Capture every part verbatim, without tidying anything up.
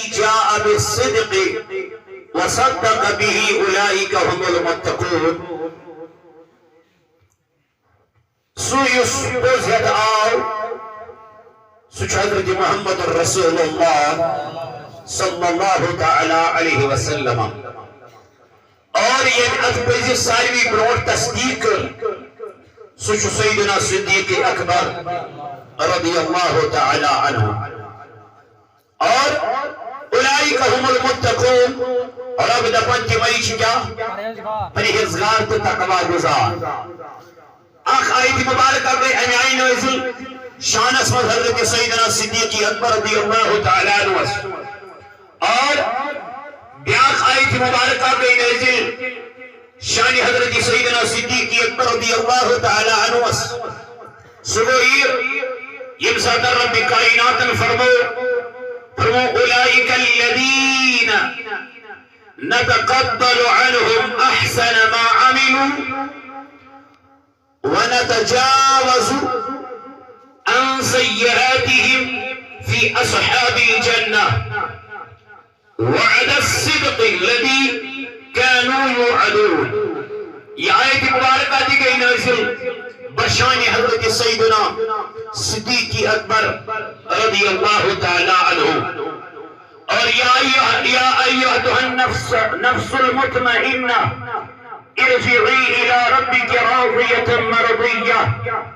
جاء بالصدق وصدق به أولئك هم المتقون۔ سُہ یُس پوٚز ہٮ۪تھ آو، سُہ چھُ حضرت محمد رسول اللہ صلی اللہ تعالیٰ علیہ وسلم۔ اور ییٚمۍ اَتھ پٔزِ ساروی برونٛٹھ تصدیٖق کٔر، سُہ چھُ سیدنا صدیق اکبر رضی اللہ تعالیٰ عنہ۔ اور اولئک هم المتقون، رب دپان تِمے چھِ کیٛاہ؟ پرہیزگار تہٕ تقوی گزار۔ اکھ آیت مبارکہ گٔے اَمہِ آیہِ نٲزِل شانس منٛز حضرت سیدنا صدیق اکبر رضی اللہ تعالیٰ عنہس۔ اور بیاکھ آیت مبارکہ گٔے نٲزِل شان حضرت سیدنا صدیق اکبر رضی اللہ تعالیٰ عنہس۔ سُہ گوٚو یہِ، ییٚمہِ ساتہٕ رب کائناتن فرمو، فرمو، اولئک الذین نتقبل عنهم احسن ما عملوا ونتجاوز عن سیئاتهم فی اصحاب الجنہ۔ وعد الصدق الذي كانوا يوعدون۔ یہ آیت مبارکہ تہِ گٔے نٲزِل بشان حضرت سیدنا صدیق اکبر رضی اللہ تعالیٰ عنہ۔ اور یا ایھا، یا ایھا النفس، نفس المطمئنہ، ارجعی الی ربک راضیۃ مرضیہ،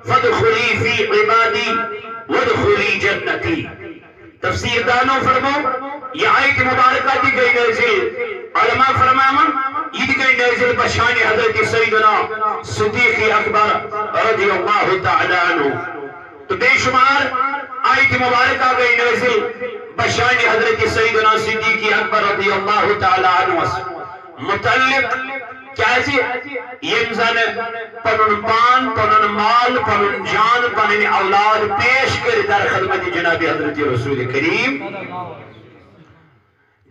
فادخلی فی عبادی وادخلی جنتی۔ تفسیر دانو فرمو، یہ آیت مبارکہ تہِ گٔے نٲزِل۔ علماء فرماوان، یہ تہِ گٔے نٲزِل بشان حضرت سیدنا صدیق اکبر رضی اللہ تعالیٰ عنہ۔ تو بے شمار آیت مبارکہ گٔے نٲزِل بشان حضرت سیدنا صدیق اکبر رضی اللہ تعالیٰ عنہ متعلق۔ کیازِ؟ یم زن پنن پان، پنن مال، پنن جان، پنن اولاد پیش کر در خدمت جناب حضرت رسول کریم۔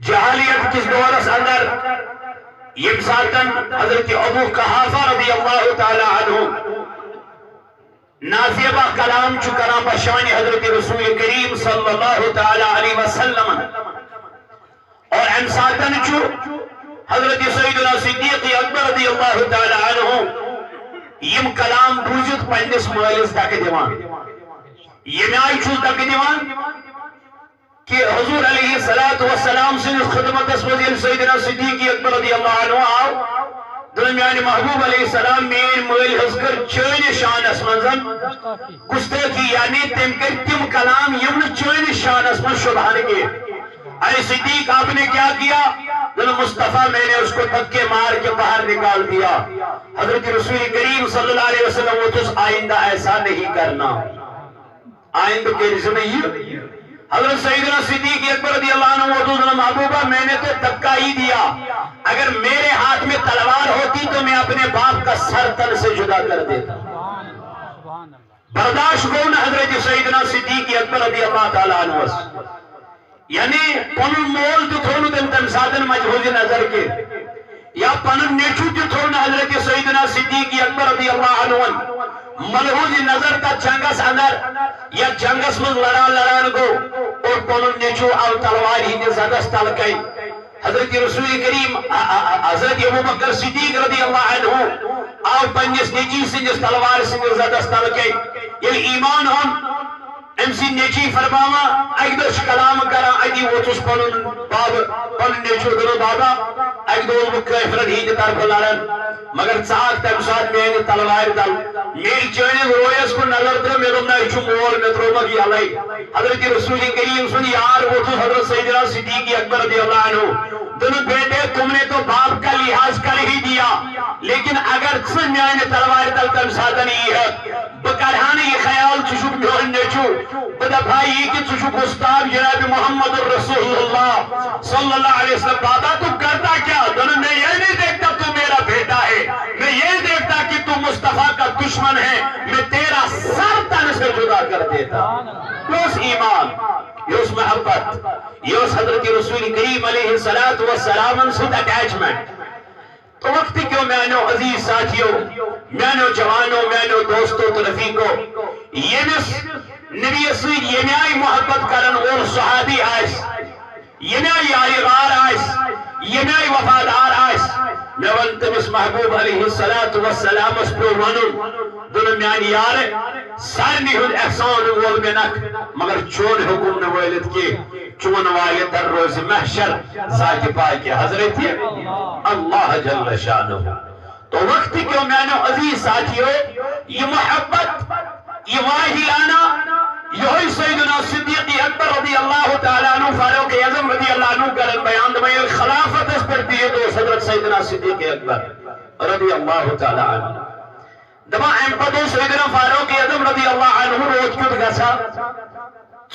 جاہلیت کس دورس اندر یم ساتن حضرت ابو قحافہ رضی اللہ تعالیٰ عنہ نازیبا کلام چھُ کران بشان حضرت رسول کریم صلی اللہ تعالیٰ علیہ وسلم۔ اور امہِ ساتن چھُ حضرت سیدنا صدیق اکبر رضی اللہ تعالیٰ عنہ یم کلام بوٗزِتھ پننِس مٲلِس دکہٕ دِوان۔ ییٚمہِ آیہِ چھُس دکہٕ دِوان کہ حضور علیہ الصلوۃ والسلام سٕنٛدِس خدمتس منٛز ییٚلہِ سیدنا صدیق اکبر رضی اللہ عنہ آو، دوٚپُن، میانہِ محبوب علیہ السلام، میٲنۍ مٲلۍ حض کٔر چٲنِس شانس منٛز گستٲخی، یعنی تٔمۍ کٔرۍ تِم کلام یِم نہٕ چٲنِس شانس منٛز شوبہن کینٛہہ۔ اے صدیق، آپ نے کیا کیا؟ دوٚپُن، مصطفیٰ، میں نے اس کو دھکے مار کے باہر نکال دیا۔ حضرت رسول کریم صلی اللہ علیہ وسلم ووتُس، آئندہ ایسا نہیں کرنا۔ آئندہ کٔرۍ زِ نہٕ یہِ۔ حضرت سیدنا صدیق اکبر رضی اللہ عنہ ووتُس، دوٚپُن، محبوبہ، میں نے تو دھکا ہی دیا، اگر میرے ہاتھ میں تلوار ہوتی تو میں اپنے باپ کا سر تن سے جدا کر دیتا۔ برداشت گوٚو نہٕ حضرت سیدنا صدیق اکبر رضی اللہ تعالیٰ عنہس۔ یعنی پنُن مول تہِ تھوٚو نہٕ تٔمۍ تمہِ ساتہٕ مجہوٗزِ نظر کینٛہہ، یا پنُن نیٚچوٗ تہِ تھوٚو نہٕ حضرت سیدنا صدیق اکبر رضی اللہ عنہ ملحوظ نظر۔ تتھ جنگس اندر، یتھ جنگس منٛز لڑان لڑان گوٚو اور پنُن نیٚچوٗ آو تلوارِ ہٕنٛدِس زدس تل کَنۍ۔ حضرت رسول کریم، ا-، ا-، ا-، حضرت ابوبکر صدیق رضی اللہ عنہ آو پننِس نیٚچوٗ سٕنٛدِس تلوارِ سٕنٛدِس زدس تل کَنۍ۔ ییٚلہِ ایمان اوٚن، أمۍ سٕنٛدۍ نیٚچوۍ فرماوان، اَکہِ دۄہ چھُ کلام کران، اَتی ووتُس پنُن بابہٕ، پنُن نیٚچوٗ، دوٚپُن، بابا، اَکہِ دۄہ اوسُس بہٕ کٲفرن ہٕنٛدِ طرفہٕ لڑان، مگر ژٕ آکھ تَمہِ ساتہٕ میٛانہِ تلوارِ تل۔ مےٚ ییٚلہِ چٲنِس رویس کُن نظر ترٲو، مےٚ دوٚپ، نہ، یہِ چھُ مول، مےٚ ترٛوومکھ یَلَے۔ حضرت رسول کریم سُنٛد یار ووتُس حضرت سیدنا صدیق اکبر رضی اللہ عنہ۔ دوٚپُن، بیٹے، تم نے تو باپ کا لحاظ کر ہی دیا، لیکن اگر ژٕ میٛانہِ تلوارِ تل تَمہِ ساتہٕ ییٖہَکھ، بہٕ کرٕ ہا نہٕ یہِ خیال، ژٕ چھُکھ میون نیٚچوٗ۔ بہٕ دَپہٕ ہا یی کہِ ژٕ چھُکھ اُستاد جناب محمد رسول اللہ صلی اللہ علیہ وسلم۔ بابا، تو کرتا کیا؟ دوٚپُن، میں یہ نہیں دیکھتا تو میرا بیٹا ہے، میں یہ دیکھتا کہ تو مصطفیٰ کا دشمن ہے، میں تیرا سر تن سے جدا کر دیتا۔ یہِ اوس ایمان، یہِ اوس محبت، یہِ اوس حضرت رسول کریم علیہ الصلوۃ والسلام سۭتۍ اٹیچمنٹ۔ تو وقت کیو میانیو عزیز ساتھیو، میانیو جوانو، میانیو دوستو تو رفیقو، ییٚمِس نبی سۭتۍ ییٚمہِ آیہِ محبت کرن وول صحابی آسہِ، ییٚمہِ آیہِ یارِ غار آسہِ، ییٚمہِ آیہِ وفادار آسہِ، مےٚ وَن تٔمِس محبوب علیہ الصلوۃ والسلامس پیوٚو وَنُن، دوٚپُن، میانہِ یارٕ، سارنٕے ہُنٛد احسان وول مےٚ نکھ، مگر چون ہیوٚکُم نہٕ وٲلِتھ کینٛہہ، چون والہِ در روزِ محشر ذاتِ پاکہِ حضرتِ اللہ جل شانہ۔ تو وقت کیوں میانیو عزیز ساتھیو، یہ محبت، یہ واہیلانہ، یہوے سیدنا صدیق اکبر رضی اللہ تعالیٰ عنہ، فاروق اعظم رضی اللہ عنہ کرن بیان، دپان ییٚلہِ خلافتس پٮ۪ٹھ بِہِتھ اوس حضرت سیدنا صدیق اکبر رضی اللہ تعالیٰ عنہ۔ دپان امہِ پتہٕ اوس سیدنا فاروق اعظم رضی اللہ عنہ روز کیُتھ گژھان،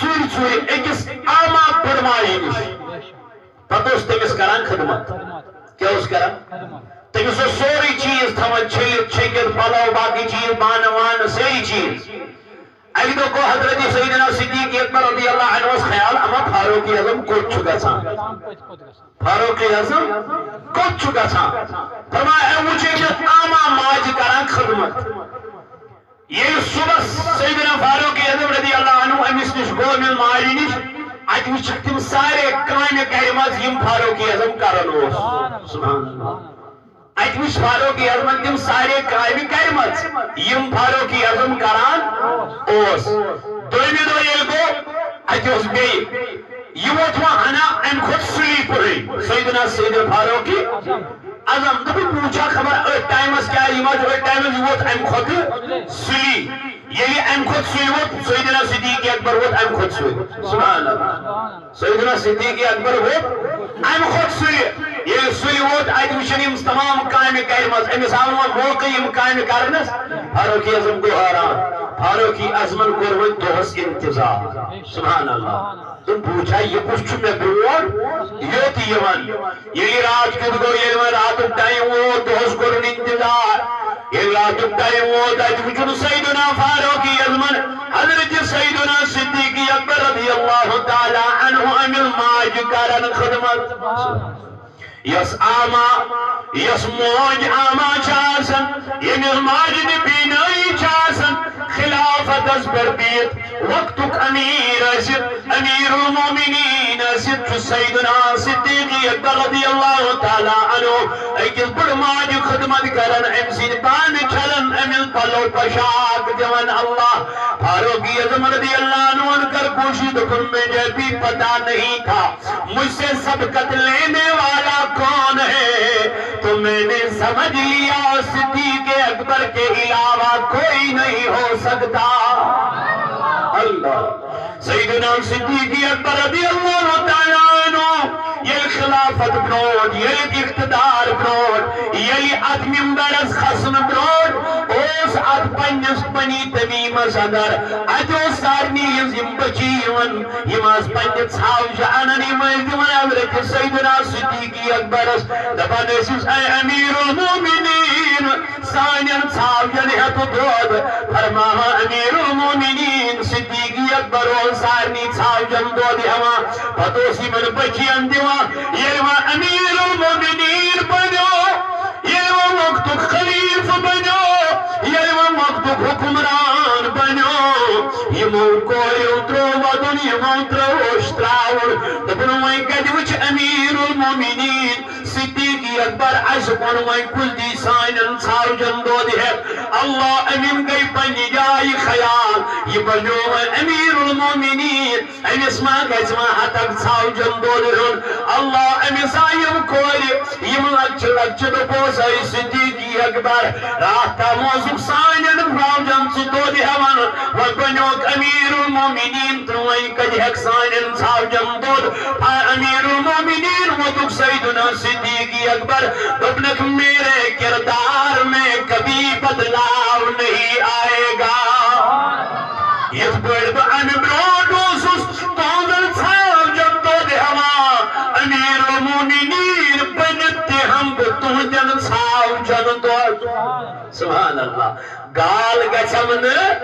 ژوٗرِ ژوٗرِ أکِس عامہ بٕڑٕ ماجہِ نِش۔ پتہٕ اوس تٔمِس کران خدمت۔ کیٛاہ اوس کران؟ تٔمِس اوس سورُے چیٖز تھاوان چھٔلِتھ، چھٔکِتھ، پلو، باقٕے چیٖز، بانہٕ وانہٕ، سٲری چیٖز۔ اَکہِ دۄہ گوٚو حضرت سیدنا صدیق اکبر رضی اللہ عنہس خیال، اما فاروق اعظم کوٚت چھُ گژھان؟ فاروق اعظم کوٚت چھُ گژھان؟ فرمایا، أمۍ وُچھ أکِس عامہ ماجہِ کران خدمت۔ ییٚلہِ صُبحس سیدنا فاروق اعظم رضی اللہ عنہ أمِس نِش گوٚو، أمِس ماجہِ نِش، اَتہِ وٕچھِکھ تِم سارے کامہِ کَرِمَژٕ یِم فاروق اعظم کران اوس۔ سبحان اللہ۔ اَتہِ وٕچھ فاروق اعظمن تِم سارے کامہِ کَرِمَژٕ یِم فاروق اعظم کران اوس۔ دوٚیمہِ دۄہ ییٚلہِ گوٚو، اَتہِ اوس بیٚیہِ یہِ ووت وۄنۍ ہنا اَمہِ کھۄتہٕ سُلی پُرٕے۔ سیدنا سید فاروق اعظم دوٚپُن، بہٕ وٕچھِ ہا خبر أتھۍ ٹایمَس کیٛاہ، یہِ ما چھُ أتھۍ ٹایمَس، یہِ ووت اَمہِ کھۄتہٕ سُلی۔ ییٚلہِ اَمہِ کھۄتہٕ سُلہِ ووت، سیدنا صدیق اکبر ووت اَمہِ کھۄتہٕ سُلہِ۔ سبحان اللہ۔ سیدنا صدیق اکبر ووت اَمہِ کھۄتہٕ سُلہِ۔ ییٚلہِ سُلہِ ووت، اَتہِ وٕچھِن یِم تمام کامہِ کَرِمَژٕ۔ أمِس آو نہٕ وۄنۍ موقعہٕ یِم کامہِ کَرنَس۔ فاروق اعظم گوٚو حٲران۔ فاروق اعظمن کوٚر وۄنۍ دۄہَس اِنتظار۔ سبحان اللہ۔ تہٕ بہٕ وٕچھِ ہا، یہِ کُس چھُ مےٚ برونٛٹھ یوٚت یِوان؟ ییٚلہِ راتھ کیُتھ گوٚو، ییٚلہِ وۄنۍ راتُک ٹایم ووت، دۄہَس کوٚرُن اِنتظار۔ ییٚلہِ راتُک ٹایم ووت، اَتہِ وٕچھُن سیدنا فاروق اعظمن، حضرت سیدنا صدیق اکبر رضی اللہ تعالیٰ عنہ أمِس ماجہِ کران خدمت۔ یۄس عامہ، یۄس موج عامہ چھِ آسان، ییٚمِس ماجہِ نہٕ بینٲیی چھِ آسان، خلافتس پٮ۪ٹھ بِہِتھ وقتُک امیر ٲسِتھ، امیر المومنین ٲسِتھ، چھُ سیدنا صدیق اکبر رضی اللہ تعالیٰ عنہ أکِس بٕڑٕ ماجہِ خدمت کران، أمۍ سٕنٛدۍ بانہٕ چھلان، أمِس پلو پوشاک دِوان۔ اللہ فاروق اعظم رضی اللہ عنہ کر کوشش، دوٚپُن، مجھے بھی پتہ نہیں تھا مجھ سے سبقت لینے والا کون ہے، تو میں نے سمجھ لیا صدیق اکبر کے علاوہ کوئی نہیں ہو سکتا۔ اللہ۔ سیدنا صدیق اکبر رضی اللہ تعالیٰ عنہ ییٚلہِ خلافت برونٛٹھ، ییٚلہِ اقتدار برونٛٹھ، ییٚلہِ اتھ ممبرس کھسنہٕ برونٛٹھ اوس اتھ پننِس بنی تمیمس اندر، اتہِ اوس سارنٕے ہٕنٛز یِم بچی یِوان، یِم آسہٕ پننہِ ژھاوجہِ انان، یِم ٲسۍ دِوان حضرت سیدنا صدیق اکبرس، دپان ٲسِس، اے امیر المومنین، سانٮ۪ن ژھاوجن ہٮ۪تھ دۄد۔ فرماوان امیر المومنین صدیق اکبر اوس سارنٕے ژھاوجن دۄد ہٮ۪وان، پتہٕ اوس یِمن بچین دِوان۔ ییٚلہِ وۄنۍ امیر المومنین بنیو، ییٚلہِ وۄنۍ وقتُک خلیفہٕ بنیو، ییٚلہِ وۄنۍ وقتُک حکمران بنیو، یِمو کوریو ترٛوو ودُن، یِمو ترٛوو اوٚش ترٛاوُن۔ دوٚپُن، وۄنۍ کتہِ وٕچھِ امیر المومنین صدیق اکبر، اسہِ ووٚن وۄنۍ کُس دی سانٮ۪ن ژھاوجن دۄد ہٮ۪تھ؟ اللہ، أمِم گٔے پننہِ جایہِ خیال، یہِ بنیو وۄنۍ امیر المومنین، أمِس ما گژھِ وۄنۍ ہتک ژھاوجن دۄد ہیوٚن؟ اللہ، أمِس آیہِ یِم کورِ، یِم لۄکچہِ لۄکچہِ، دوٚپُس، اے صدیق اکبر، راتھ تام اوسُکھ سانٮ۪ن ژھاوجن ژٕ دۄد ہٮ۪وان، وۄنۍ بنیوکھ امیر المومنین تہٕ وۄنۍ کتہِ ہٮ۪کھ سانٮ۪ن ژھاوجن دۄد؟ آ، امیر المومنین ووتُکھ سیدنا صدیق اکبر، دوٚپنکھ، میرے کردار میں کبھی بدلاؤ نہیں آئے گا۔ یِتھ پٲٹھۍ بہٕ امہِ برونٛٹھ اوسُس تُہنٛزن ژھاوجن دۄد ہٮ۪وان، امیر المومنین بٔنِتھ تہِ ہٮ۪مہٕ بہٕ تُہنٛدٮ۪ن ژھاوجن دۄد۔ سبحان اللہ۔ گال گژھم نہٕ،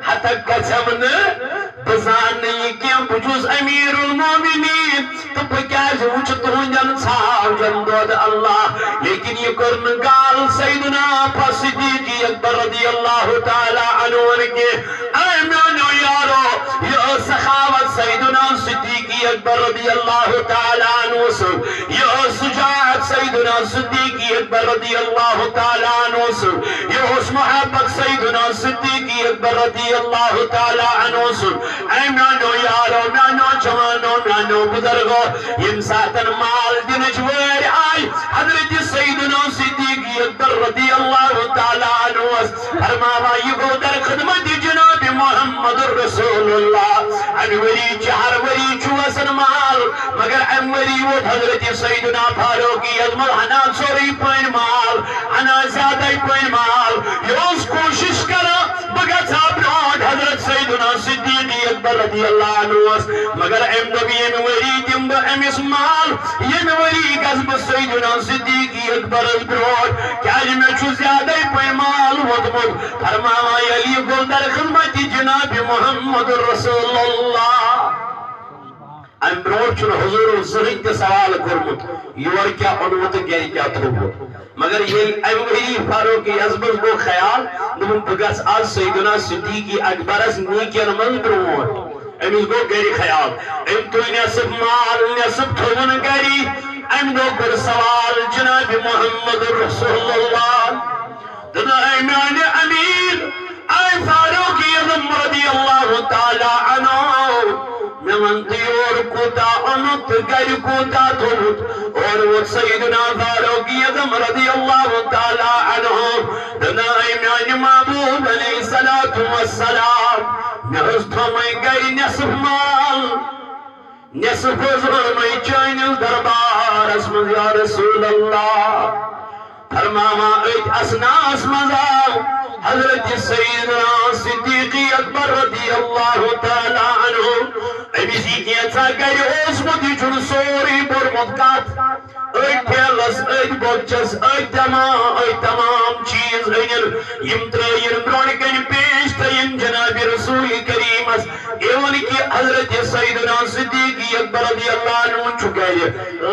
ہتک گژھم نہٕ، بہٕ زانہٕ نہٕ یہِ کینٛہہ، بہٕ چھُس امیر المومنین تہٕ بہٕ کیازِ وٕچھٕ تُہنٛدٮ۪ن ژھاوجن دۄد؟ اللہ۔ لیکن یہِ کٔر نہٕ گال سیدنا صدیق اکبر رضی اللہ تعالیٰ عنہ کینٛہہ۔ اے میانیو یارو، یہِ ٲس سخاوت سیدنا صدیق اکبر رضی اللہ تعالیٰ عنہ سُنٛد، یہِ ٲس شجاعت سیدنا صدیق اکبر رضی اللہ تعالیٰ عنہ سُنٛد، یہِ اوس محبت سیدنا صدیق اکبر رضی اللہ تعالیٰ عنہ سُنٛد۔ اے میانیو یارو، میانیو جوانو، میانیو بزرگو، ییٚمہِ ساتن مال دِنٕچ وٲرۍ آیہِ، حضرت سیدنا صدیق اکبر رضی اللہ تعالیٰ عنہ فرماوان، یہِ گوٚو در خدمت جناب محمد رسول اللہ۔ اَمہِ ؤری چھِ ہر ؤری چھُ وَسان مال، مگر اَمہِ ؤری ووت حضرت سیدنا فاروق اعظمس ہنا ژوٚرُے پٔہنۍ مال، ہنا زیادَے پٔہنۍ مال۔ یہِ اوس کوٗشِش کران، بہٕ گژھٕ ہا برونٛٹھ حضرت سیدنا صدیق اکبر رضی اللہ عنہس، مگر أمۍ دوٚپ، ییٚمہِ ؤری دِمہٕ بہٕ أمِس مال، ییٚمہِ ؤری گژھٕ بہٕ سیدنا صدیق اکبرس برونٛٹھ، کیازِ مےٚ چھُ زیادَے پٔہنۍ مال ووتمُت۔ فرماوان، ییٚلہِ یہِ گوٚو در خدمت جناب محمد رسول اللہ۔ امہِ برونٛٹھ چھُنہٕ حضوٗرن زٕہٕنۍ تہِ سوال کوٚرمُت، یورٕ کیٛاہ اوٚنمُت تہٕ گرِ کیٛاہ تھوٚومُت۔ مگر ییٚلہِ امہِ ؤری فاروق اعظمس گوٚو خیال، دوٚپُن، بہٕ گژھٕ آز سیدنا صدیق اکبرس نیکین منٛز برونٛٹھ۔ أمِس گوٚو گرِ خیال، أمۍ تُل نٮ۪صٕف مال، نٮ۪صٕف تھوٚوُن گرِ۔ امہِ دۄہ کوٚر سوال جناب محمد رسول اللہ۔ دوٚپُن، اے میانہِ امیر، اے فاروق اعظم رضی اللہ تعالیٰ عنہ، مےٚ وَن تہٕ یورٕ کوٗتاہ اوٚنُتھ تہٕ گرِ کوٗتاہ تھوٚوُتھ؟ اورٕ ووت سیدنا فاروق اعظم رضی اللہ تعالیٰ عنہ، دوٚپُن، اے میانہِ محبوب علیہ الصلوۃ والسلام، مےٚ حظ تھوٚومَے گرِ نٮ۪صٕف مال۔ نٮ۪صٕف حظ اوٚنمَے چٲنِس دربارس منٛز یا رسول اللہ۔ فرماوان، أتھۍ اثناہس منٛز آو حضرت سیدنا صدیق اکبر رضی اللہ تعالیٰ عنہ، أمِس یہِ کینٛژھا گرِ اوسمُت، یہِ چھُنہٕ سورُے بوٚرمُت کتھ۔ أتھۍ ٹھیلس، أتھۍ بۄکچس، أتھۍ تمام، أتھۍ تمام چیٖز أنِن، یِم ترٲیِن برونٛٹھ کنہِ پیش تھٲیِن جناب رسول کریمس۔ اِوٕن کہِ حضرت سیدنا صدیق اکبر رضی اللہ عنہ چھُ گرِ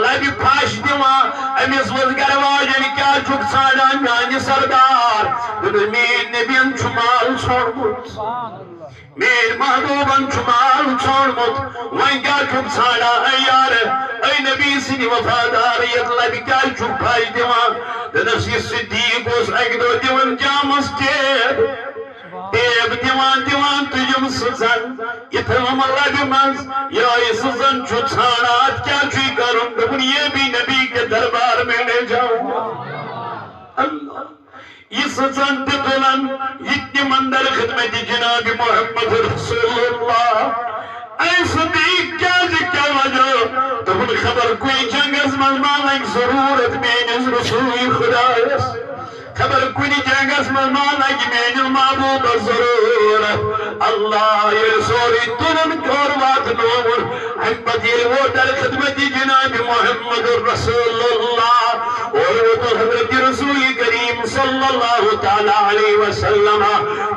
لبہِ پھش دِوان، أمِس ووٚن گرٕ واجٮ۪ن، کیٛاہ چھُکھ ژھانڈان میانہِ سردار؟ دوٚپُن، میٲنۍ نبین چھُ مال ژھونڈمُت، میٲنۍ محبوبن چھُ مال ژھونڈمُت، وۄنۍ کیٛاہ چھُکھ ژھانڈان؟ اے یار، اے نبی سٕنٛدِ وفادار، یتھ لبہِ کیٛازِ چھُکھ پھش دِوان؟ دوٚپنس، یہِ صدیق اوس اکہِ دۄہ دِوان جامس ٹیب۔ ٹیب دِوان دِوان تُجُم سٕژن، یہِ تھٲوٕم لبہِ منٛز، یِہوٚے سٕژن چھُ ژھانڈان، اتھ کیٛاہ چھُے کرُن؟ دوٚپُن، یہ بھی نبی کے دربار میں لے جاؤں۔ اللہ۔ یہِ سٕژن تہِ تُلن، یہِ تہِ نِمن در خدمت جناب محمد رسول اللہ۔ اے صدیق، کیٛازِ، کیٛاہ وجہ؟ دوٚپُن، خبر کُنہِ جنگس منٛز ما لگہِ ضروٗرت میٲنِس رسول خدایس۔ خبر کُنہِ جنگس منٛز ما لگہِ میٲنِس محبوبس ضروٗرت۔ اللہ ییٚلہِ سورُے تُلُن کوٚر واتنووُن، امہِ پتہٕ ییٚلہِ ووت در خدمت جناب محمد رسول اللہ، اور ووت حضرت رسول کریم صلی اللہ تعالیٰ علیہ وسلم،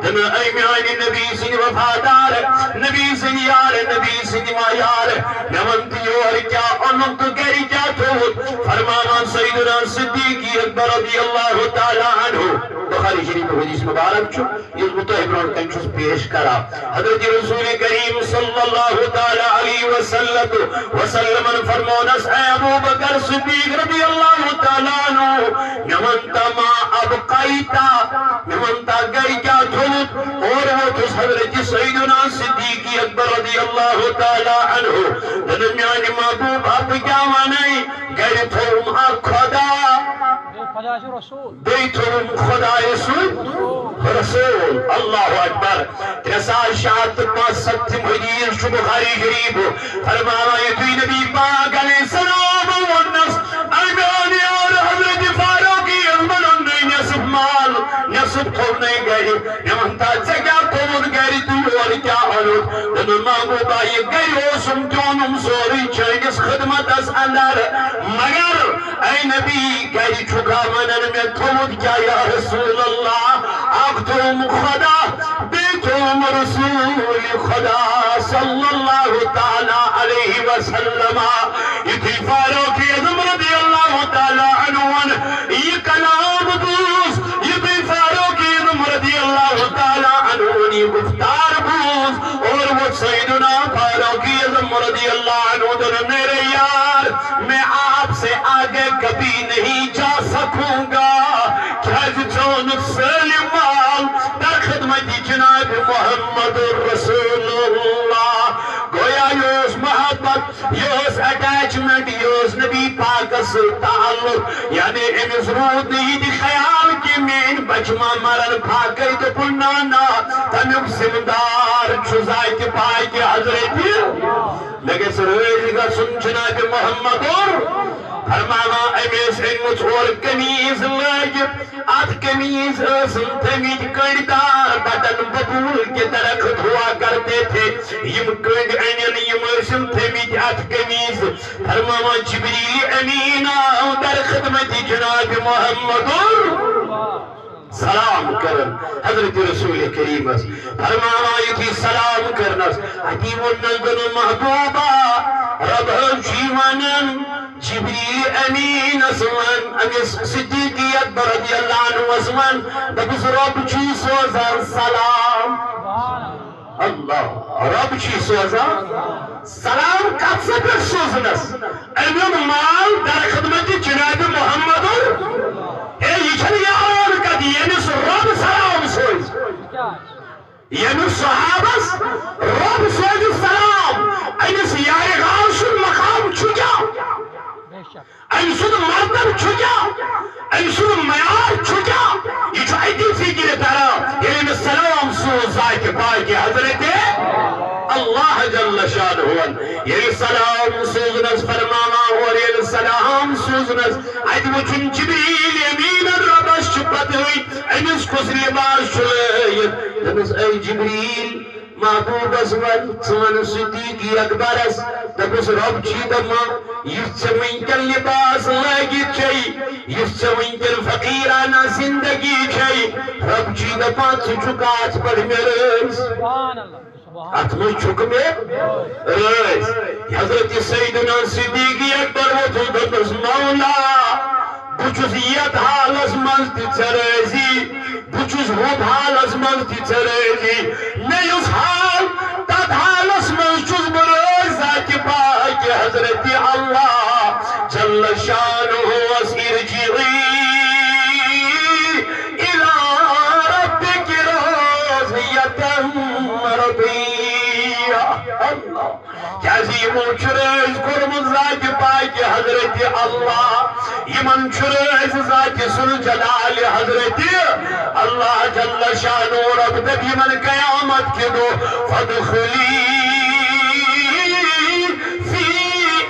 تہٕ اے میانہِ نبی سٕنٛدۍ وفادار، نبی سٕنٛدۍ یار، نبی سٕنٛدۍ ما یار، مےٚ وَن تہٕ یورٕ کیٛاہ اوٚنُتھ تہٕ گرِ کیٛاہ تھوٚوُتھ؟ فرماوان سیدنا صدیق اکبر رضی اللہ تعالیٰ عنہ، بخاری شریف حدیث مبارک چھُ، یُس بہٕ تۄہہِ برونٛٹھ کنہِ چھُس پیش کران۔ حضرت رسول کریم صلی اللہ تعالیٰ علیہ وسلم، وسلمن فرمونس، اے ابو بکر صدیق رضی اللہ تعالیٰ عنہ، مےٚ وَن تہٕ ما ابقیت، مےٚ وَن تہٕ گرِ کیٛاہ تھوٚوُتھ؟ اور ووتُس حضرت سیدنا صدیق اکبر رضی اللہ تعالیٰ عنہ، دوٚپُن، میانہِ محبوبہ، بہٕ کیٛاہ وَنَے؟ گرِ تھوٚوُم اکھ خدا۔ بیٚیہِ خۄداے سُنٛد رسول۔ بیٚیہِ تھوٚوُم خۄدایہِ سُنٛد رسول۔ اللہ اکبر۔ ترٛےٚ ساس شےٚ ہَتھ تہٕ پانٛژھ سَتھ تِم حدیث چھُ بخاری شریف۔ فرماوان یُتھُے نبی پاک علیہ السلام ووٚننَس، اے میون یار حضرت فاروق اعظمن اوٚن نَے نٮ۪صٕف مال، نٮ۪صٕف تھوٚو نَے گرِ۔ مےٚ وَن تہٕ ژےٚ کیٛاہ تھوٚوُتھ گرِ تہٕ یورٕ کیٛاہ اوٚنُتھ؟ دوٚپُن، محبوبہ، یہِ گرِ اوسُم تہِ اوٚنُم سورُے چٲنِس خدمتس اندر، مگر اے نبی، گرِ چھُکھا ونان مےٚ تھوٚوُتھ کیٛاہ یا رسول اللہ؟ اکھ تھوٚوُم خدا، بیٚیہِ تھوٚوُم رسول خدا صلی اللہ تعالیٰ علیہ وسلم۔ یُتھُے فاروق اعظم رضی اللہ تعالیٰ عنہ وَن یہِ کلام بوٗز، یُتھُے فاروق اعظم رضی اللہ تعالیٰ عنہ وَن یہِ گفتار بوٗز، اور ووت سیدنا فاروق اعظم رضی اللہ عنہ سے آگے کبھی نہیں جا سکوں گا، کیازِ ژےٚ اوٚنُتھ سٲلِم مال در خدمتِ جناب محمد رسول اللہ۔ گویا یہِ اوس محبت، یہِ اوس اٹیچمنٹ، یہِ اوس نبی پاکس سۭتۍ تعلق۔ یعنی أمِس روٗد نہٕ یہِ تہِ خیال کہِ میٲنۍ بچہِ ما مرن فاقے۔ دوٚپُن، نہ، نہ، تمیُک ذمہٕ دار چھُ ذاتِ پاکہِ حضرتِ۔ مےٚ گژھِ رٲضۍ گژھُن جناب محمد اور۔ فرماوان، أمۍ ٲس أنمٕژ اورٕ قمیٖض لٲگِتھ، اتھ قمیٖض ٲسٕم تھٲمٕتۍ کٔنڈۍ دار بٹن ببول کے درخت ہوا کرتے تھے، یِم کٔنڈۍ أنِن، یِم ٲسِم تھٲمٕتۍ اتھ قمیٖض۔ فرماوان، جبریل امین آو در خدمت جناب محمد اور۔ سلام کرن حضرت رسول کریمس۔ فرماوان یُتھُے سلام کرنس، اتی ووٚننس، دوٚپُن، محبوبا، رب حظ چھُے ونان، جبریل امینس ون، أمِس صدیق اکبر رضی اللہ عنہس ون، دوٚپُس، رب چھُے سوزان سلام۔ اللہ، رب چھُے سوزان۔ سلام کتھ سا پٮ۪ٹھ سوزنس؟ أمۍ اوٚن مال در خدمت جناب محمد۔ اے، یہِ چھنہٕ یاران کتھ، ییٚمِس رب سلام سوزِ، ییٚمِس صحابس رب سوزِ سلام، أمِس یارِ غار سُنٛد مقام چھُ کیٛاہ؟ أمۍ سُنٛد مرتبہٕ چھُ کیٛاہ؟ أمۍ سُنٛد معیار چھُ کیٛاہ؟ یہِ چھُ أتی فِکرِ تران، ییٚلہِ أمِس سلام سوٗز ذاتِ پاکہِ حضرتِ اللہ جل شانہُن۔ ییٚلہِ سلام سوٗزنس فرماوان اورٕ، ییٚلہِ سلام سوٗزنس، اتہِ وُچھُن جبریل امیٖنن رۄبس چھُ پتہٕے، أمِس کُس لباس چھُ لٲگِتھ۔ دوٚپُس، اے جبریل، محبوبس ون، ژٕ ون صدیق اکبرس، دوٚپُس، رۄب چھی دپان، یُس ژےٚ وٕنکیٚن لباس لٲگِتھ چھے، یُس ژےٚ وٕنکیٚن فقیرانہ زندگی چھے، رۄب چھی دپان، ژٕ چھُکھ اتھ پٮ۪ٹھ مےٚ رٲضۍ؟ سبحان اللہ، سبحان اتھ منٛز چھُکھ مےٚ رٲضۍ۔ حضرت سیدنا صدیق اکبر ووٚتھُس، دوٚپُس، مولا، بہٕ چھُس یتھ حالس منٛز تہِ ژےٚ رٲضی، بہٕ چھُس ہُتھ حالس منٛز تہِ ژےٚ رٲضی۔ مےٚ یُس حال، تتھ حالس منٛز چھُس بہٕ رٲضۍ ذاتِ پاکہِ حضرتِ اللہ جل شانہُس۔ ارجعی الی ربک راضیۃ مرضیۃ۔ اللہ۔ کیازِ یِمو چھُ رٲضۍ کوٚرمُت ذاتِ پاکہِ حضرتِ اللہ، یِمن چھُ رٲضۍ ذاتِ ذوالجلالِ حضرتِ اللہ جل شانہ۔ رۄب دَپہِ یِمن قیامت کہِ دۄہ، فادخلی فی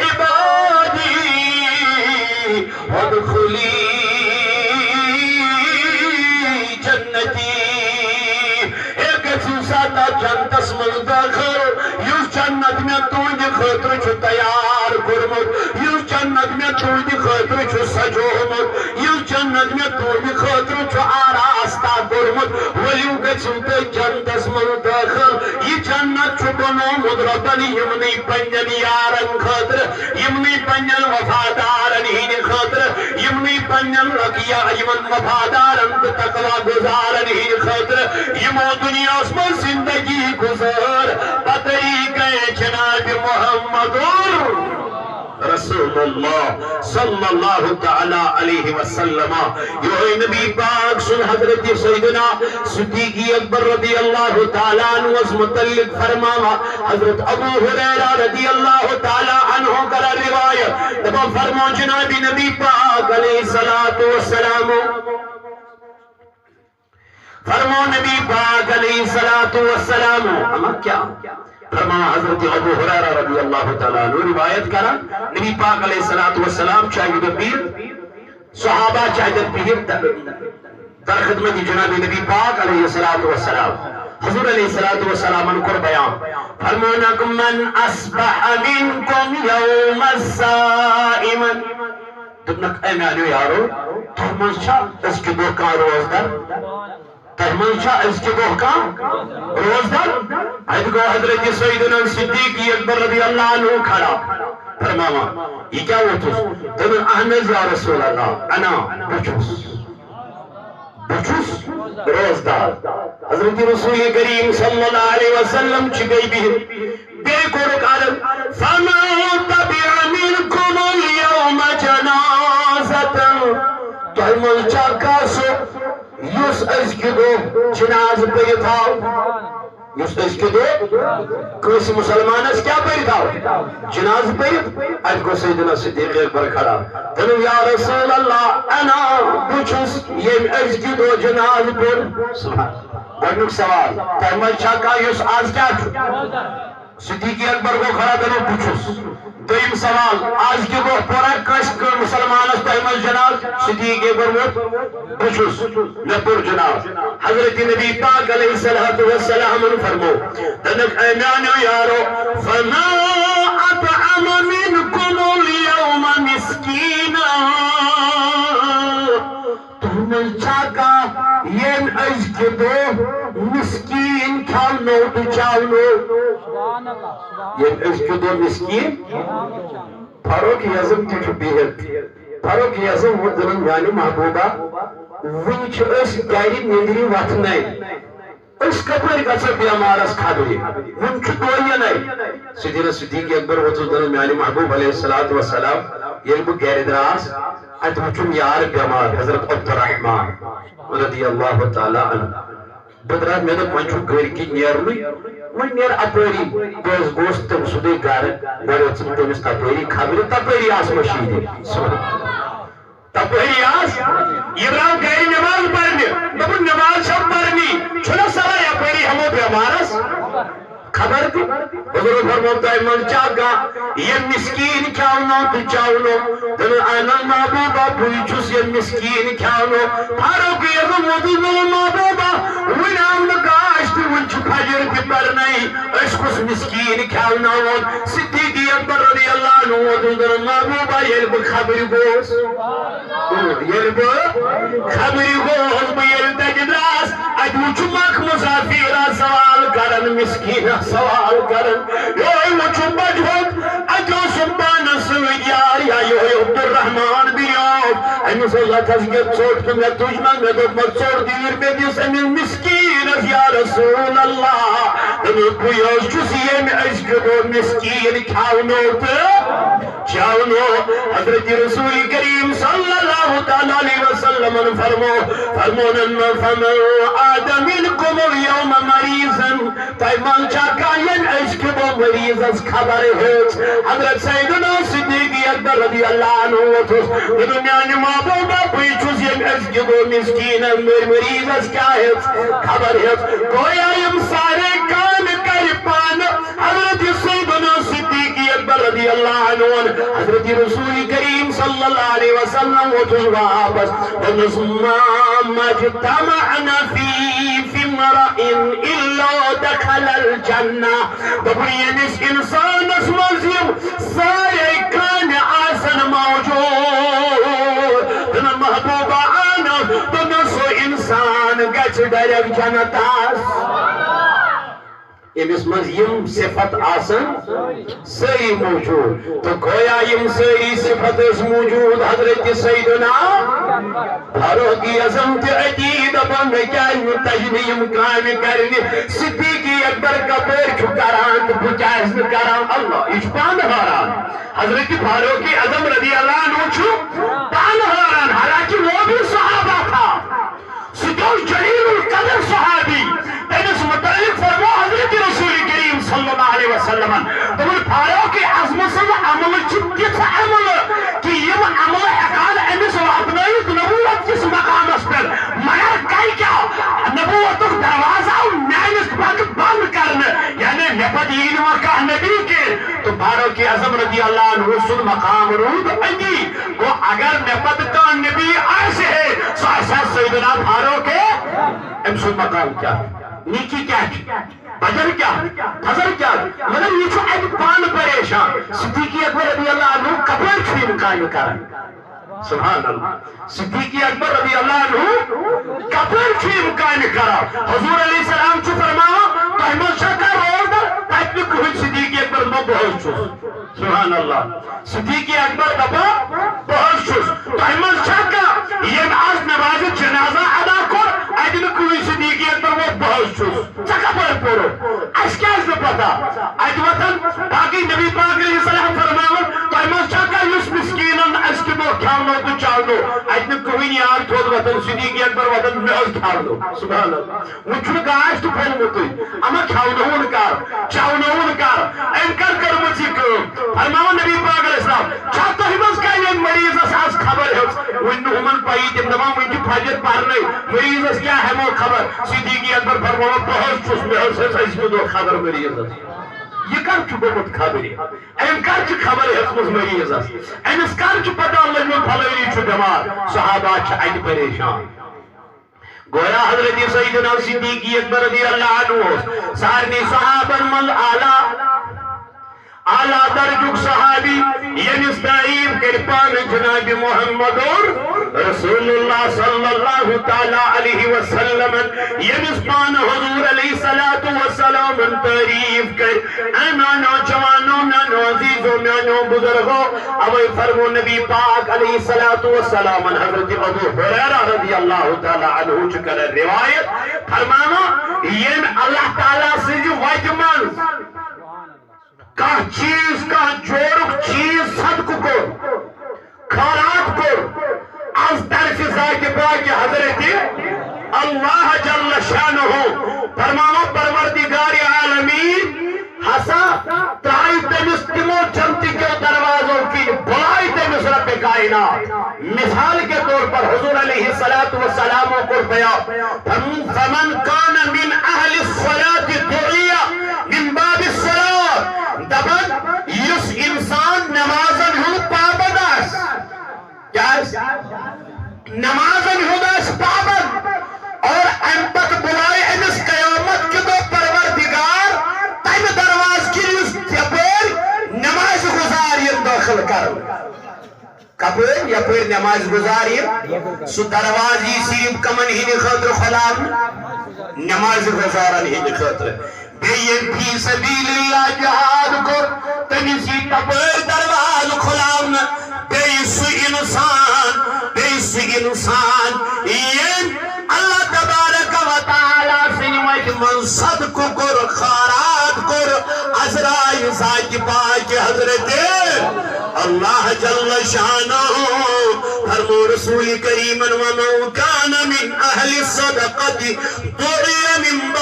عبادی وادخلی جنتی۔ اے گژھِو سا تتھ جنتس منٛز دٲخل، یُس جنت مےٚ تُہنٛدِ خٲطرٕ چھُ تیار کوٚرمُت، یُس جنت مےٚ تُہنٛدِ خٲطرٕ چھُ سجومُت، یُس جنت مےٚ تُہنٛدِ خٲطرٕ چھُ آراستہ کوٚرمُت۔ ؤلِو گژھِو تُہۍ جنتس منٛز دٲخل۔ یہِ جنت چھُ بنومُت رۄبن یِمنٕے پننٮ۪ن یارن خٲطرٕ، یِمنٕے پننٮ۪ن وفادارن ہٕنٛدِ خٲطرٕ، یِمنٕے پننٮ۪ن رقیہ، یِمن وفادارن تہٕ تقوی گُزارن ہٕنٛدِ خٲطرٕ، یِمو دُنیاہس منٛز زندگی گُزٲر، پتہٕ یی گٔے جناب محمد رسول اللہ صلی اللہ تعالیٰ علیہ وسلم۔ یہوے نبی پاک سُنٛد حضرت سیدنا صدیق اکبر رضی اللہ تعالیٰ عنہس متعلق فرماوان، حضرت ابو ہریرہ رضی اللہ تعالیٰ عنہ کران روایت، دپان فرمو جناب نبی پاک علیہ الصلوۃ والسلام، فرمو نبی پاک علیہ الصلوۃ والسلام، اما کیا؟ فرماوان حضرت ابو ہریرہ رضی اللہ تعالیٰ عنہ روایت کران، نبی پاک علیہ الصلوۃ والسلام چھُ اَکہِ دۄہ بِہِتھ، صحابہ چھِ اَتٮ۪تھ بِہِتھ، در خدمت جناب نبی پاک علیہ الصلوۃ والسلام۔ حضور علیہ الصلوۃ والسلام کوٚر بیان، فرمونکھ، من اصبح منکم یوم صائما۔ دوٚپنکھ، اے میانیو یارو، تۄہہِ منٛز چھا أزکہِ دۄہ کانٛہہ روزدر؟ تۄہہِ منٛز چھا أزکہِ دۄہ کانٛہہ روزدر؟ اَتہِ گوٚو حضرت سیدنا صدیق اکبر رضی اللہ عنہ کھڑا، فرماوان، یہِ کیٛاہ ووٚتھُس؟ دوٚپُن، اہن حظ یا رسول اللہ، انا، بہٕ چھُس، بہٕ چھُس روزدار۔ حضرت رسول کریم صلی اللہ علیہ وسلم چھِ بیٚیہِ بِہِتھ، بیٚیہِ کوٚرُکھ عرض، فمن تبع منکم الیوم جنازتی۔ منٛز چھا کانٛہہ سُہ یُس أزکہِ دۄہ جنازٕ پٔرِتھ آو؟ یُس أزکہِ دۄہ کٲنٛسہِ مُسلمانس کیٛاہ پٔرِتھ آو؟ جنازٕ پٔرِتھ۔ اَتہِ گوٚو سیدنا صدیق اکبر کھڑا۔ دوٚپُن، یا رسول اللہ، انا، بہٕ چھُس ییٚمۍ أزکہِ دۄہ جنازٕ پوٚر۔ سبحان۔ گۄڈٕنیُک سوال، تۄہہِ منٛز چھا کانٛہہ یُس آز کیٛاہ چھُ؟ صدیق اکبر گوٚو کھڑا، دوٚپُن، بہٕ چھُس۔ دوٚیِم سوال، آز کہِ دۄہ پوٚرا کٲنٛسہِ کٲنٛسہِ مُسلمانس تۄہہِ منٛز جنازٕ؟ صدیق اکبر ووٚن، بہٕ چھُس، مےٚ پوٚر جنازٕ۔ حضرت نبی پاک علیہ الصلوۃ والسلامن فرمو، دوٚپُکھ، اے میانیو یارو، فما اطعم منکم الیوم مسکینا۔ تُہنٛد منٛز چھا کانٛہہ ییٚمۍ أزکہِ دۄہ مسکیٖن کھیاونو تہٕ چاونو؟ ییٚمۍ أزکہِ دۄہ مسکیٖن؟ فاروق اعظم تہِ چھُ بِہِتھ۔ فاروق اعظم ووٚن، دوٚپُن، میانہِ محبوبہ، وُنہِ چھِ أسۍ گرِ نیٚنٛدرِ وۄتھنَے۔ أسۍ کپٲرۍ گژھو بیمارس خبرِ؟ وُنہِ چھُ دۄہ یِنَے۔ سیدنا صدیق اکبر ووٚتھُس، دوٚپُن، میانہِ محبوب علیہ الصلوۃ والسلام، ییٚلہِ بہٕ گرِ درٛاس، اتہِ وُچھُم یار بیمار، حضرت عبدالرحمان رضی اللہ تعالیٰ عنہ۔ بہٕ درٛاس، مےٚ دوٚپ، وۄنۍ چھُ گرِ کِنۍ نیرنُے، وۄنۍ نیر اپٲری۔ بہٕ حظ گوس تٔمۍ سُنٛدُے گرٕ، گۄڈٕ ٲژٕم تٔمِس تپٲری خبرِ، تپٲری آس مٔشیٖدِ۔ تپٲری آس، یہِ درٛاو گرِ نماز پرنہِ۔ دوٚپُن، نماز چھو پرنی، چھُنہ صلاح یپٲری ہٮ۪مو بٮ۪مارس خبر تہِ۔ بزرگ فرموو، تۄہہِ منٛز چھا کانٛہہ ییٚمۍ مسکیٖن کھیاونو تہٕ چاونو؟ دوٚپُن، اہن حظ محبوبہ، بٕے چھُس ییٚمۍ مسکیٖن کھیاونو۔ فاروق اعظم ووٚتھُس، دوٚپُن، محبوبہ، وُنہِ آو نہٕ کانٛہہ، أسۍ تہِ وُنہِ چھِ فجر تہِ پرنَے، أسۍ کُس مسکیٖن کھیاوناوون؟ صدیق اکبر رضی اللہ عنہ ووٚتھُس، دوٚپُن، محبوبہ، ییٚلہِ بہٕ خبرِ گوس، ییٚلہِ بہٕ خبرِ گوس، بہٕ ییٚلہِ تَتہِ درٛاس، اَتہِ وُچھُم اکھ مسافر سوال کران، مسکیٖن سوال کران۔ یوہے وُچھُم بجہِ ہوٚت، اَتہِ اوسُم پانس سۭتۍ یار، یا یوہے عبدالرحمان بن عوف۔ أمِس ٲس اَتھس کٮ۪تھ ژوٚٹ تہٕ مےٚ تُج نہ، مےٚ دوٚپ، مےٚ ژوٚٹ دِیِو، مےٚ دِس أمِس مسکیٖنس، یا رسول اللہ۔ دوٚپُن، بٕے حظ چھُس ییٚمۍ أزکہِ دۄہ مسکیٖن کھیاونو تہٕ چاونو۔ حضرت رسول کریم صلی اللہ تعالیٰ علیہ وسلمن فرمو، فرمونن، فمن عاد منکم الیوم مریضا، تۄہہِ منٛز چھا کانٛہہ ییٚمۍ أزکہِ دۄہ مریضس خبر ہیٚژ؟ حضرت سیدنا صدیق اکبر رضی اللہ عنہ ووٚتھُس، دوٚپُن، میانہِ محبوبہ، بٕے چھُس ییٚمۍ أزکہِ دۄہ مسکیٖنس مٔرۍ مریضس کیٛاہ ہیٚژ؟ خبر ہیٚژ۔ گویا یِم سارے کامہِ کرِ پانہٕ حضرت سیدنا صدیق اکبر رضی اللہ عنہ۔ حضرت رسول کریم صلی اللہ علیہ وسلم ووٚتھُس واپس، دوٚپنس، ما مجتمعنا فی، فی امرئ الا دخل الجنہ۔ دوٚپُن، ییٚمِس اِنسانس منٛز یِم سارے کامہِ آسن موجود، دوٚپُن، محبوبہ آنو، دوٚپُن، سُہ اِنسان گژھِ ڈایریکٹ جنتس۔ ییٚمِس منٛز یِم صفت آسن سٲری موجود، تہٕ گویا یِم سٲری صفت ٲسۍ موجود حضرت سیدنا فاروق اعظم تہِ أتی، دپان، مےٚ کیازِ نہٕ تجہِ نہٕ یِم کامہِ کرنہِ؟ صدیق اکبر کپٲرۍ چھُ کران تہٕ بہٕ کیازِ نہٕ کران؟ اللہ، یہِ چھُ پانہٕ حٲران۔ حضرت فاروق اعظم رضی اللہ عنہ چھُ پانہٕ حٲران، حالانکہ وہ بھی صحابہ تھا۔ سُہ تہِ اوس جلیل القدر صحابی۔ تٔمِس متعلق فرموو حضرت رسول کریم صلی اللہ علیہ وسلمن، دوٚپُن، فاروق اعظم سٕنٛز عملہٕ چھِ تِژھ عملہٕ کہِ یِم عملہٕ ہٮ۪کان أمِس واتنٲوِتھ نبوت کِس مقامس پٮ۪ٹھ۔ مگر گٔے کیٛاہ؟ نبوتُک دروازٕ آو میٛانہِ پتہٕ بنٛد کرنہٕ، یعنی مےٚ پتہٕ یی نہٕ وۄنۍ کانٛہہ نبی کینٛہہ۔ تہٕ فاروق اعظم رضی اللہ عنہ سُنٛد مقام روٗد أتی۔ گوٚو اگر مےٚ پتہٕ کانٛہہ نبی آسہِ ہے، سُہ آسہِ ہا سیدنا فاروق۔ أمۍ سُنٛد مقام کیٛاہ؟ نیکی کیٛاہ چھِ؟ بدر کیٛاہ؟ فضل کیٛاہ؟ مگر یہِ چھُ اَتہِ پانہٕ پریشان۔ صدیق اکبر رضی اللہ عنہ کپٲرۍ چھُ یِم کامہِ کران؟ سبحان اللہ۔ صدیق اکبر رضی اللہ عنہ کپٲرۍ چھُ یِم کامہِ کران؟ حضور علیہ السلام چھُ فرماوان، تۄہہِ منٛز چھا کانٛہہ روزدار؟ تتہِ نہٕ کٕہٕنۍ۔ صدیق اکبر دوٚپ، بہٕ حظ چھُس۔ سبحان اللہ۔ صدیق اکبر دپان، بہٕ حظ چھُس۔ تۄہہِ منٛز چھا کانٛہہ ییٚمۍ آز نمازِ جنازہ ادا کوٚر؟ اتہِ نہٕ کٕہٕنۍ۔ صدیق اکبر ووٚن، بہٕ حظ چھُس۔ ژےٚ کپٲرۍ پوٚرُتھ؟ اسہِ کیازِ نہٕ پتہ؟ اتہِ وۄتھان باقٕے نبی پاک علیہ السلام فرماوان، تۄہہِ منٛز چھا کانٛہہ یُس مسکیٖنن اسہِ کہِ دۄہ کھیاونو تہٕ چاونو، اتہِ نہٕ کٕہٕنۍ یار تھوٚد وۄتھان، صدیق اکبر وۄتھان، مےٚ ٲس کھیاونو۔ سبحان اللہ۔ وۄنۍ چھُنہٕ گاش تہِ پھوٚلمُتُے، اما کھیاونووُن کر، چاونووُن کر، أمۍ کر کٔرمٕژ یہِ کٲم؟ فرماوان نبی پاک علیہ السلام، چھا تۄہہِ منٛز کانٛہہ ییٚمۍ مریضس آز خبر ہیٚژ؟ وۄنۍ نہٕ ہُمن پَیی، تِم دَپان وۄنۍ چھِ فجر پرنے، مریضس کیٛاہ ہٮ۪مو خبر؟ صدیق اکبر فرماوان، بہٕ حظ چھُس، مےٚ حظ ہیٚژ أزکہِ دۄہ خبر مریضس۔ یہِ کر چھُ گوٚمُت خبرِ؟ أمۍ کر چھِ خبر ہیٚژمٕژ مریضس؟ أمِس کر چھُ پتہ لٔجمٕژ فلٲنی چھُ بٮ۪مار؟ صحابہ چھِ اتہِ پریشان۔ گویا حضرت سیدنا صدیق اکبر رضی اللہ عنہ اوس سارنٕے صحابن منٛز اعلیٰ، اعلیٰ درجُک صحابی، ییٚمِس تعریف کٔر پانہٕ جناب محمد رسول اللہ صلی اللہ تعالیٰ علیہ وسلم، ییٚمِس پانہٕ حضور علیہ الصلوۃ والسلام تعریف کٔر۔ اے میانیو جوانو، میانیو عزیزو، میانیو بزرگو، اوے فرمو نبی پاک علیہ الصلوۃ والسلام حضرت ابو ہریرہ رضی اللہ تعالیٰ عنہ چھُ کران روایت، فرماوان، ییٚمۍ اللہ تعالیٰ سٕنٛزِ وتہِ منٛز کانٛہہ چیٖز، کانٛہہ جوڑُک چیٖز صدقہٕ کوٚر، خٲرات کوٚر، از طرفِ ذاتِ پاکِ حضرت اللہ جل شانہ، فرماوان پروردگار عالمین ہسا ترٛایہِ تٔمِس تِمو جنتہٕ کیو دروازو کِنۍ، بُلایہِ تٔمِس ربِ کائنات۔ مثال کے طور پر حضور علیہ الصلوۃ والسلام کوٚر بیان، فمن، فمن کان من اہل الصلاۃ دعی من باب الصلاۃ، دپان یُس انسان نمازن ہُنٛد پابند آسہِ، کیٛازِ؟ نمازن ہُنٛد آسہِ پابند اور امہِ پتہٕ بُلایہِ أمِس قیامت کہِ دۄہ پروردگار تمہِ دروازٕ کِنۍ یُس یپٲرۍ نمازِ گُزار یِن دٲخل کرنہٕ۔ کپٲرۍ؟ یپٲرۍ نماز گُزار یِن، سُہ دروازٕ یی صرف کمن ہٕنٛدِ خٲطرٕ کھۄلاونہٕ؟ نماز گُزارن ہٕنٛدِ خٲطرٕ۔ بیٚیہِ ییٚمۍ فی سبیل اللہ جہاد کوٚر، تٔمِس یی تپٲرۍ دروازٕ کھُلاونہٕ۔ بیٚیہِ سُہ انسان، بیٚیہِ سُہ انسان، ییٚمۍ اللہ تبارک و تعالیٰ سٕنٛدِ وتہِ منٛز صدقہٕ کوٚر، خٲرات کوٚر، از درٛایہِ ذاتِ پاکِ حضرت اللہ جل شانہ۔ فرمو رسول کریمن، ومن کان من اہل الصدقۃ دعی من باب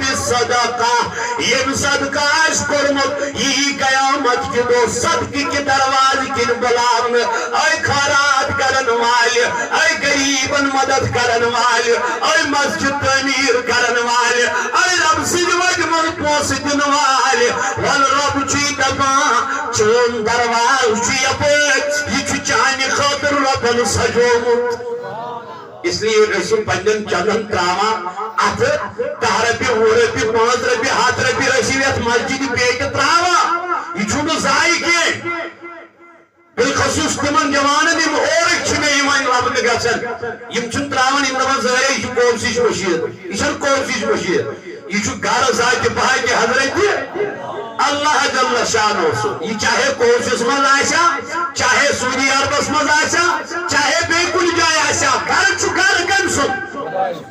الصدقہ، ییٚمۍ صدقہٕ آسہِ کوٚرمُت، یہِ یی قیامت کہِ دۄہ صدقہٕ کہِ دروازٕ کِنۍ بُلاونہٕ۔ اے خٲرات کرن والہِ، اے غریبن مدد کرن والہِ، اے مسجد تعمیر کرن والہِ، اے رب سٕنٛدِ وتہِ منٛز پونٛسہٕ دِنہٕ والہِ، ول رب چھُے دپان، چون دروازٕ چھُ یپٲرۍ، یہِ چھُ چانہِ خٲطرٕ رۄبن سجومُت۔ اس لیے ٲسِو پننٮ۪ن چندن تراوان اتھٕ، دَہ رۄپیہِ، وُہ رۄپیہِ، پانٛژھ رۄپیہِ، ہتھ رۄپیہِ ٲسِو یتھ مسجدِ پیٹہِ تراوان۔ یہِ چھُنہٕ ضایع کینٛہہ۔ بالخصوص تِمن جوانن، یِم اورٕکۍ چھِ مےٚ یِوان لبنہٕ گژھان، یِم چھِنہٕ تراوان، یِم دپان، ظٲہرے یہِ چھُ کوفسٕچ مٔشیٖد۔ یہِ چھَنہٕ کوفسٕچ مٔشیٖد۔ یہِ چھُ گرٕ ذاتِ پاکِ حضرت اللہ جل شانہ سُنٛد۔ یہِ چاہے کوفِس منٛز آسیا، چاہے سعودی عربس منٛز آسیا، چاہے بیٚیہِ کُنہِ جایہِ آسیا، گرٕ چھُ گرٕ کٔمۍ سُنٛد؟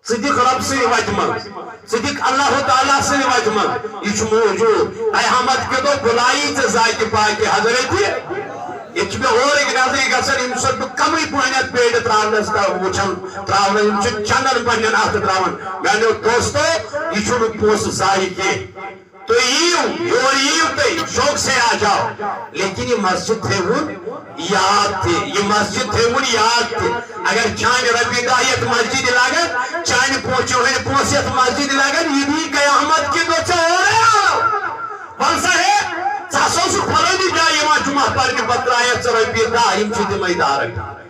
ژٕ دِکھ رۄب سٕنٛدِ وتہِ منٛز، ژٕ دِکھ اللہ تعالیٰ سٕنٛدِ وتہِ منٛز۔ یہِ چھُ موجود۔ قیامت کہِ دۄہ بُلایی ژےٚ ذاتِ پاکِ حضرت۔ ییٚتہِ چھِ مےٚ اورٕکۍ نظرِ گژھان، ییٚمہِ ساتہٕ بہٕ کمٕے پہنتھ پیٹہِ تراونس تہٕ وٕچھان، تراونس، یِم چھِ چندن پننٮ۪ن اتھٕ تراوان۔ میانیو دوستو، یہِ چھُنہٕ پونٛسہٕ ضایع کینٛہہ۔ تُہۍ یِیِو، یور یِیِو تُہۍ، شوق سے آ جاؤ۔ لیکن یہِ مسجد تھٲوُن یاد تہِ، یہِ مسجد تھٲوُن یاد تہِ۔ اگر چانہِ رۄپیہِ دَہ یَتھ مسجدِ لگن، چانہِ پونٛسہٕ، چٲنۍ پونٛسہٕ یَتھ مسجدِ لگن، یہِ دی قیامت کہِ دۄہ ژےٚ اورَے آو۔ وَن سا ہے، ژٕ ہسا اوسُکھ فلٲنی جایہِ یِوان جمعہ پرنہِ، پتہٕ ترٛایَتھ ژٕ رۄپیہِ دَہ، یِم چھِ تِمَے دَہ رۄپیہِ۔